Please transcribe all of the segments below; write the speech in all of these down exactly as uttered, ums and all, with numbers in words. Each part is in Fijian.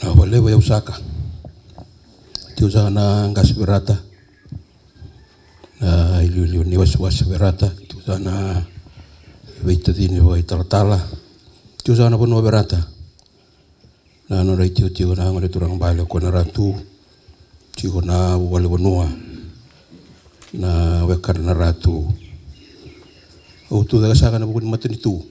Na valevu e usaka. Tiko saka na qase verata. Na iliuliu ni wasewase verata. Tiko saka na veitacini vakaitalatala. Tiko saka na vanua verata. Na nodra itikotiko na gone turaga bale ko na Ratu. Tiko na vuvale vanua. Na wekana na Ratu. Au tu caka saka na vuku ni matanitu.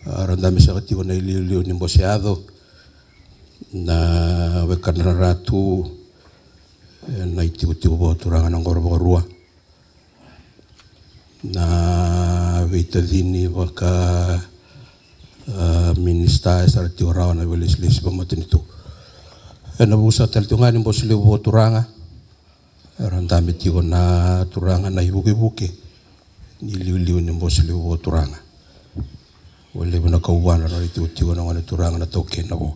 A, ra dabe saka tiko na iliuliu ni bose yaco. Na wekana na Ratu. E, na itikotiko vakaturaga na qoro vakarua. Na veitacini vaka, a, minisita e sara tiko rawa na veilesilesi vakamatanitu. E na vuku saka tale tiko ga ni bose levu vakaturaga. Era dabe tiko na turaga na ivukevuke ni liuliu ni bose levu vakaturaga. Valevu na kauvana ra itikotiko na gone turaga na taukei na vo.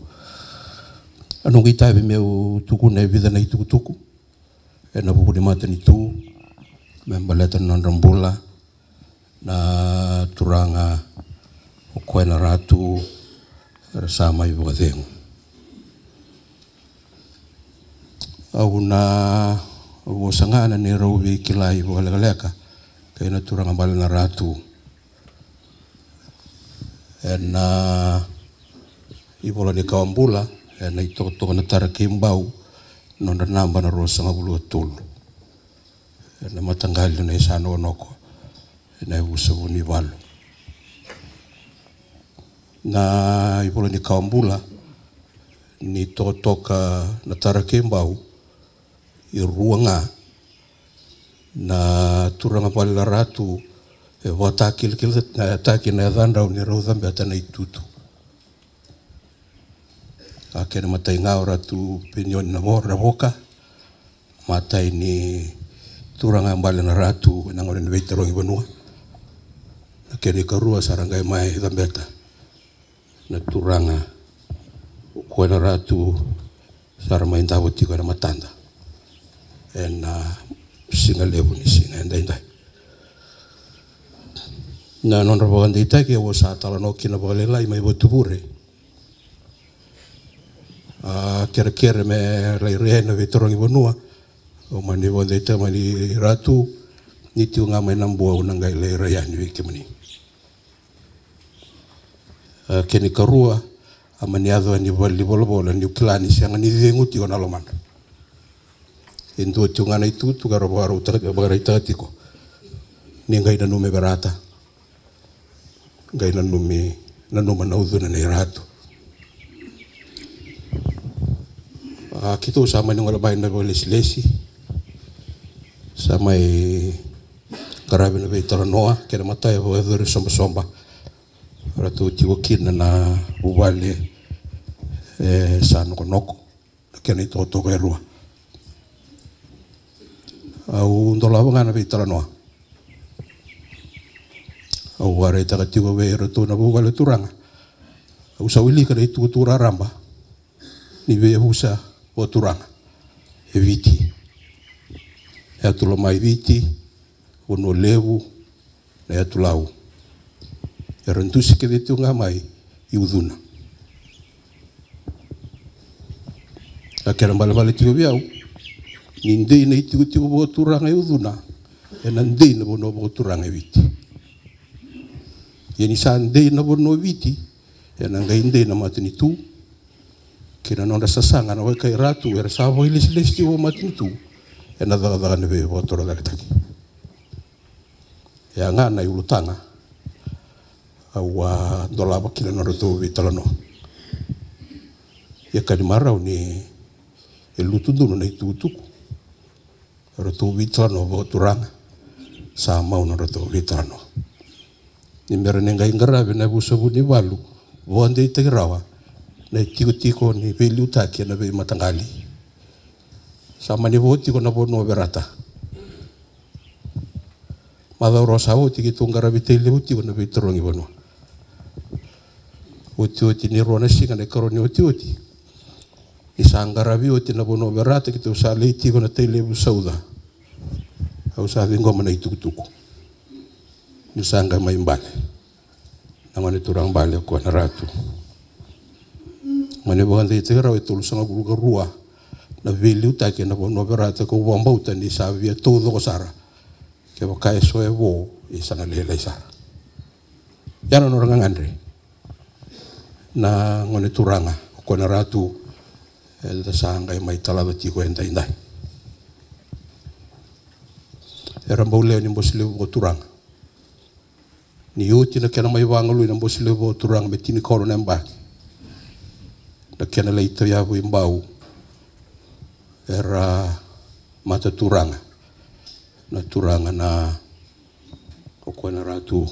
A noqu itavi meu tukuna e vica na itukutuku e na vuku ni matanitu me baleta na nodra bula na turaga o koya na Ratu era sa mai vakacegu. Au na vosa ga na neirau veikilai vakalekaleka kei na turaga bale na Ratu. E na ivola ni kawa bula e na itokatoka na tara kei bau, nodra naba na ruasagavulu ka tolu. E na mataqali na isa nokonoko e na yavusa Vunivalu. Na ivola ni kawa bula ni tokatoka na tara kei bau, e rua ga na turaga vale na Ratu e vakatakilakila, e, taki na yacadrau ni rau cabeta na itutu. A kena imatai ga o Ratu Penioni na vo, na voka, matai ni turaga bale na Ratu e na gauna ni veitarogi vanua. Na kena ikarua sa ra qai mai cabeta na turaga o koya na Ratu sa ra mai davo tiko e na matada e na siga levu ni siga e daidai. Na nodra vakadeitaki au sa talanoa kina vakalailai mai Vatuvure. A kerekere me lai rai yani na veitarogi vanua, au mani vakadeitaka mai ni Ratu, ni tiko ga mai Nabua au na qai lai rai yani vei kemuni. A kena ikarua, a mani yaco yani vale ni volavola niu kila ni sega ni cegu tiko na lomadra. E dua tiko ga na itukutuku era vakarautaka, vakaraitaka tiko ni qai nanumi verata. Qai nanumi, nanuma na ucuna nei Ratu. A keitou sa mani gole mai na vakalesilesi. Sa mai qaravi na veitalanoa kei na matai vakayacori sobasoba. Ratou tiko kina na vuvale e sa nokonoko. Na kena itokatoka e rua. Au dolava ga na veitalanoa. Au vakaraitaka tiko vei iratou na vuvale turaga. Au sa wilika na itukutuku raraba ni veiyavusa vakaturaga e Viti. E yatu loma i Viti, Vanua Levu, na yatu Lau. Era dusi kece tiko ga mai i ucuna. A kena balebale tiko vei au ni dei na itikotiko vakaturaga e ucuna, ena dei na vanua vakaturaga e Viti. Ia ni sa dei na vanua Viti, ena qai dei na matanitu. Kei na nodra sasaga na weka i Ratu era sa vakailesilesi tiko vakamatanitu ena cakacaka ni veivakatorocaketaki. Ia ga na iulutaga au a dolava kina na nodratou veitalanoa. Ia ka ni marau ni e lutu donu na itukutuku. Ratou veitalanoa vakaturaga, sa mau na ratou veitalanoa. Ni mera ni qai qaravi na yavusa Vunivalu, vakadeitaki rawa na itikotiko ni veiliutaki ena veimataqali. Sa mani vo tiko na vanua Verata. Macawa rua sa oti keitou qaravi Tailevu tiko na veitarogi vanua. Otioti ni rua na siga na ikarua ni otioti. Ni sa qaravi oti na vanua Verata keitou sa lai tiko na Tailevu Sauca. Au sa ciqoma na itukutuku. Ni sa qai mai bale. Na gone turaga bale o koya na Ratu. Mani vakadeitaki rawa e tolusagavulu ka rua na veiliutaki ena vanua o Verata, kau vakabauta ni sa via taucoko sara. Kevaka eso e vo, e sa na lailai sara. Ia na nodra gagadre na gone turaga o Konaratu, eda sa qai mai talaca tiko edaidai. Era bau lewe ni Bose Levu Vakaturaga. Ni oti na kena mai vagalui na Bose Levu Vakaturaga me tinikaono na yabaki, na kena lai tauyavu i Bau, era mata turaga na turaga na o Konaratu.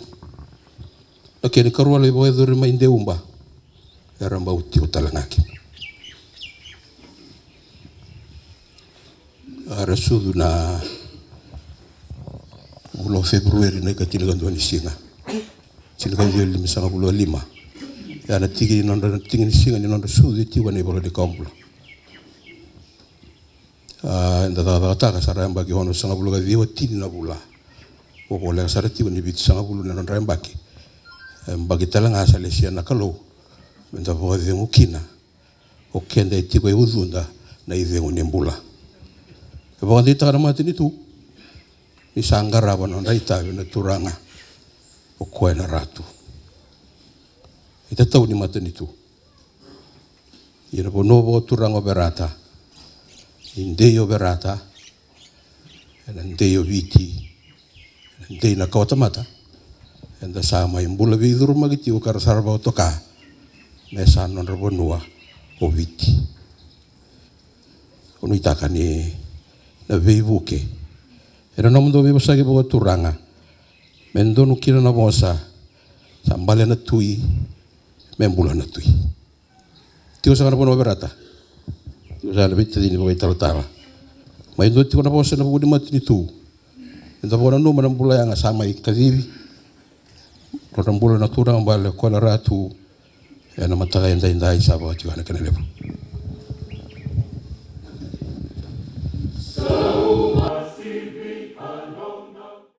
Na kena ikarua lai vakayacori mai Deuba, era bau tiko tale ga kina. Era sucu na vula o February na ikatinikadua ni siga, tinikaciwa limasagavulu ka lima. Ia na tiki ni nodra, na tiki ni siga ni nodra sucu e tiko na iVola ni Kawa Bula. A, eda cakacakataka sara yabaki onosagavulu ka ciwa, tini na vula. Voleka sara tiko ni vitusagavulu na nodra yabaki. E yabaki tale ga sa lesia na Kalou meda vakacegu kina o keda e tiko e ucuda na icegu ni bula. E vakadeitaka na matanitu ni sa qarava na nodra itavi na turaga o Konaratu. Itatau ni matanitu, ia na vanua vakaturaga o Verata, ni dei o Verata, ena dei o Viti, ena dei na kawatamata, eda sa mai bula veicurumaki tiko ka ra sa ra vakatoka me sa nodra vanua o Viti. O nuitaka ni na veivuke ena nomudou veivosaki vakaturaga, me donu kina na vosa, sa bale na tui, me bula na tui. Tiko saka na vanua o Verata, tiko saka na veitacini vakaitalatala. Mai dua tiko na vosa ena vuku ni matanitu. Eda vakananuma na bula yaga sa mai kacivi. Nodra bula na turaga bale o Konaratu. Ena mataka edaidai sa vakatiko na kena levu.